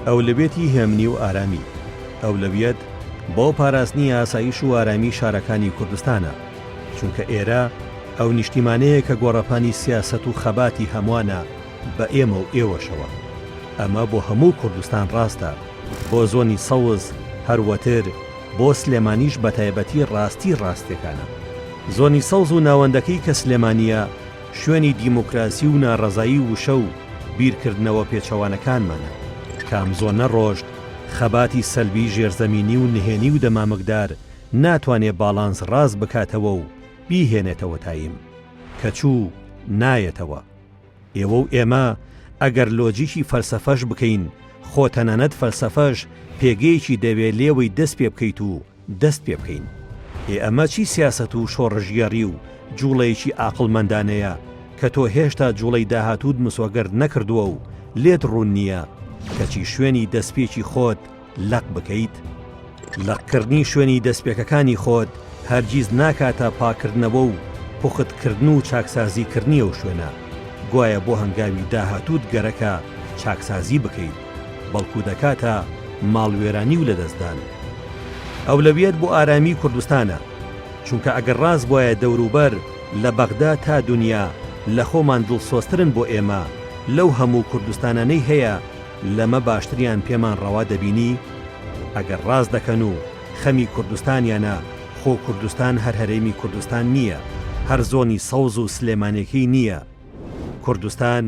ئەولەویەتی هێمنی و ئارامی، ئەولەویەت بۆ پاراستنی ئاسایش و ئارامی شارەکانی کوردستانە، چونکە ئێرە ئەو نیشتیمانەیە کە گۆڕەپانی سیاسەت و خەباتی هەموانە بە ئێمە و ئێوەشەوە. ئەمە بۆ هەموو کوردستان ڕاستە، بۆ زۆنی سەوز هەروەتر، بۆ سلێمانیش بەتایبەتی ڕاستی ڕاستیەکانە. زۆنی سەوز و ناوەندەکەی کە سلێمانیە، شوێنی دیموکراسی و ناڕەزایی وشە و بیرکردنەوە پێچەوانەکانمانە. کام زۆنە ڕۆشت، خەباتی سەلبی ژێرزەمینی و نهێنی و دەمامکدار ناتوانێ باڵانس ڕاست بکاتەوە و بیهێنێتەوە تایم. کە چوو، نایەتەوە. ئێوە و ئێمە ئەگەر لۆجیکی فەلسەفەش بکەین، خۆ تەنانەت فەلسەفەش پێگەیەکی دەوێ لێوەی دەست پێ بکەیت و دەست پێ بکەین. ئێ ئەمە چی سیاسەت و شۆڕشگێڕی و جووڵەیەکی ئاقڵمەندانەیە کە تۆ هێشتا جووڵەی داهاتووت مسۆگەر نەکردووە و لێت ڕوون نییە کەچی شوێنی دەستپێکی خۆت لەق بکەیت؟ لەقکردنی شوێنی دەستپێکەکانی خۆت هەرگیز ناکاتە پاککردنەوە و پوختکردن و چاکسازیکردنی ئەو شوێنە، گوایە بۆ هەنگاوی داهاتووت گەرەکە چاکسازی بکەیت، بەڵکو دەکاتە ماڵوێرانی و لەدەستدان. ئەولەویەت بۆ ئارامی کوردستانە، چونکە ئەگەر ڕاست بوایە دەوروبەر لە بەغدا تا دونیا لە خۆمان دڵسۆزترن بۆ ئێمە لەو هەموو کوردستانانەی هەیە لەمە باشتریان پێمان ڕەوا دەبینی؟ ئەگەر ڕاست دەکەن و خەمی کوردستانیانە خۆ کوردستان هەر هەرێمی کوردستان نییە، هەر زۆنی سەوز و سلێمانێکەی نییە. کوردستان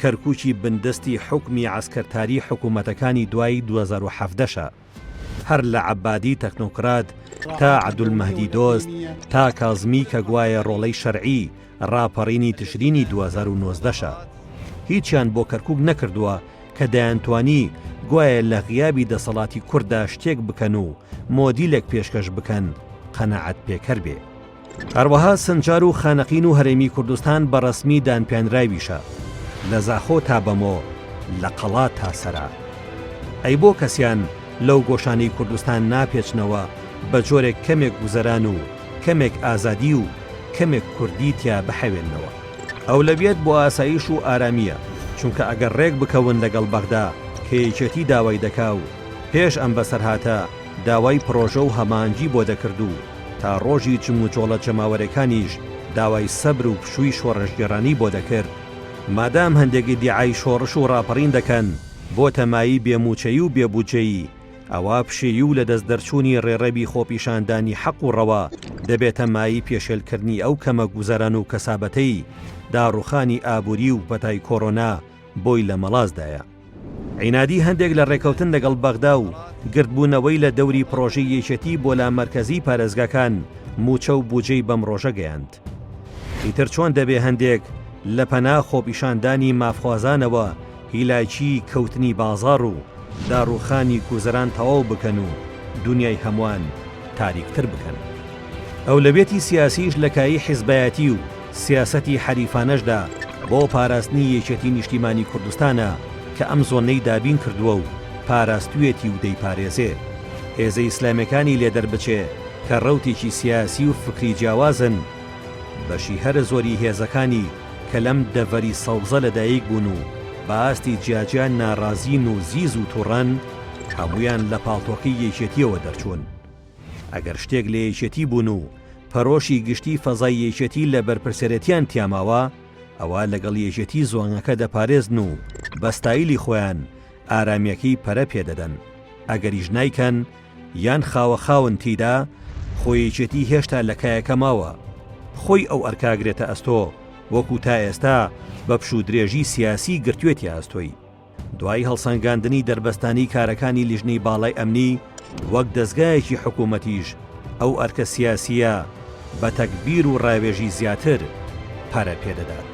کەرکوکی بندەستی حوکمی عەسکەرتاری حکومەتەکانی دوای 2017 شە. هەر لە عەبادی تەکنۆکرات تا عەبدولمەهدی دۆست تا کازمی کە گوایە ڕۆڵەی شەرعی ڕاپەڕینی تشرینی 2019 شە. هیچیان بۆ کەرکوک نەکردووە کە دەیانتوانی گوایە لە غیابی دەسەڵاتی کورددا شتێک بکەن و مۆدیلێک پێشکەش بکەن قەناعەت پێکەر بێ. هەروەها سنجار و خانەقین و هەرێمی کوردستان بە ڕەسمی دانپیانراویشە، لە زاخۆ تا بەمۆ، لە قەڵا تا سەرا. ئەی بۆ کەسیان لەو گۆشانەی کوردستان ناپێچنەوە بە جۆرێک کەمێک گوزەران و کەمێک ئازادی و کەمێک کوردی تیا بحەوێننەوە؟ ئەولەویەت بۆ ئاسایش و ئارامییە، چونکە ئەگەر ڕێک بکەون لەگەڵ بەغدا کە یەکێتی داوای دەکا و پێش ئەم بەسەرهاتە داوای پڕۆژە و هەماهەنگی بۆ دەکرد و تا ڕۆژی جموجۆڵە جەماوەرێکانیش داوای سەبر و پشووی شۆڕشگێڕانی بۆ دەکرد، مادام هەندێک ئیدیعای شۆڕش و ڕاپەڕین دەکەن بۆتە مایەی بێ مووچەیی و بێ بودجەیی، ئەوا پشێوی و لەدەست دەرچوونی ڕێڕەوی خۆپیشاندانی حەق و ڕەوا دەبێتە مایەی پێشێلکردنی ئەو کەمە گوزەران و کەسابەتەی داڕوخانی ئابووری و پەتای کۆرۆنا بۆی لە مەڵاسدایە. عینادی هەندێک لە ڕێکەوتن لەگەڵ بەغدا و گردبوونەوەی لە دەوری پڕۆژەی یەکێتی بۆ لامەرکەزیی پارێزگاکان مووچە و بوجەی بەم ڕۆژە گەیاند. ئیتر چۆن دەبێ هەندێک لە پەنا خۆپیشاندانی مافخوازانەوە هیلاکیی کەوتنی بازاڕ و داڕووخانی گوزەران تەواو بکەن و دونیای هەمووان تاریکتر بکەن؟ ئەولەویەتی سیاسیش لە کایەی حیزبایەتی و سیاسەتی حەریفانەشدا بۆ پاراستنی یەکێتی نیشتیمانی کوردستانە کە ئەم زۆنەی دابین کردووە و پاراستویەتی و دەیپارێزێ. هێزە ئیسلامیەکانی لێ دەربچێ کە ڕەوتێکی سیاسی و فکری جیاوازن، بەشی هەرە زۆری هێزەکانی کە لەم دەڤەری سەوزە لەدایک بوون و بە ئاستی جیاجیا ناڕازین و زیز و توڕەن، هەموویان لە پاڵتۆکەی یەکێتیەوە دەرچوون. ئەگەر شتێک لە یەکێتی بوون و پەرۆشی گشتی فەزای یەکێتی لە بەرپرسیارێتیان تیاماوە، ئەوا لەگەڵ یەکێتی زۆنەکە دەپارێزن و بە ستایلی خۆیان ئارامیەکەی پەرە پێدەدەن، ئەگەریش نایکەن یان خاوە خاون تیدا، خۆ یەکێتی هێشتا لە کایەکە ماوە، خۆی ئەو ئەرکە ئەگرێتە ئەستۆ، وەکو تا ئێستا بە پشوودرێژی سیاسی گرتوێتیە ئەستۆی. دوای هەڵسەنگاندنی دەربەستانی کارەکانی لیژنەی باڵای ئەمنی وەک دەزگایەکی حکوومەتیش ئەو ئەرکە سیاسییە بە تەگبیر و ڕاوێژی زیاتر پەرە پێ دەدات.